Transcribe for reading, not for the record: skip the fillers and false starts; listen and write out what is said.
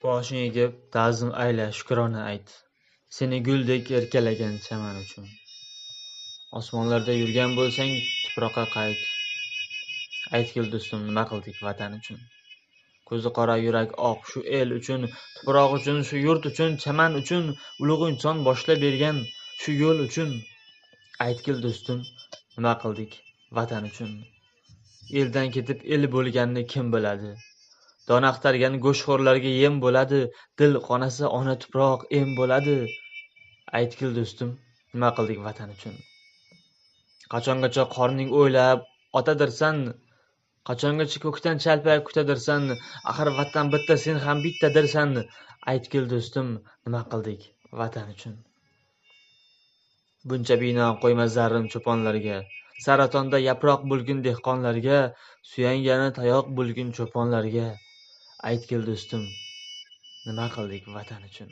Boshing egib ta'zim ayla, shukrona ayt, Seni guldek erkalagan chaman uchun. Osmonlarda yurgan bo'lsang, tuproqqa qayt. Aytgil, do'stim, nima qildik Vatan uchun? Ko'zi qora, yuragi oq shu el uchun, Tuproq uchun, shu yurt uchun, chaman uchun, Ulug' inson boshlab bergan shu yo'l uchun. Aytgil, do'stim, nima qildik Vatan uchun? Eldan ketib el bo'lganni kim biladi? Don axtargan go'shtxo'rlarga yem bo'ladi, Dil qonasa ona tuproq em bo'ladi. Aytgil, do'stim, nima qildik Vatan uchun? Qachongacha qorning o'ylab otadirsan? Qachongacha ko'kdan chalpak kutadirsan? Axir Vatan bitta, sen ham bittadirsan. Aytgil, do'stim, nima qildik Vatan uchun? Buncha bino qo'yma zarrin cho'ponlarga, Saratonda yaproq bo'lgin dehqonlarga, Suyangani tayoq bo'lgin cho'ponlarga. Aytgil, do'stim, nima qildik Vatan uchun?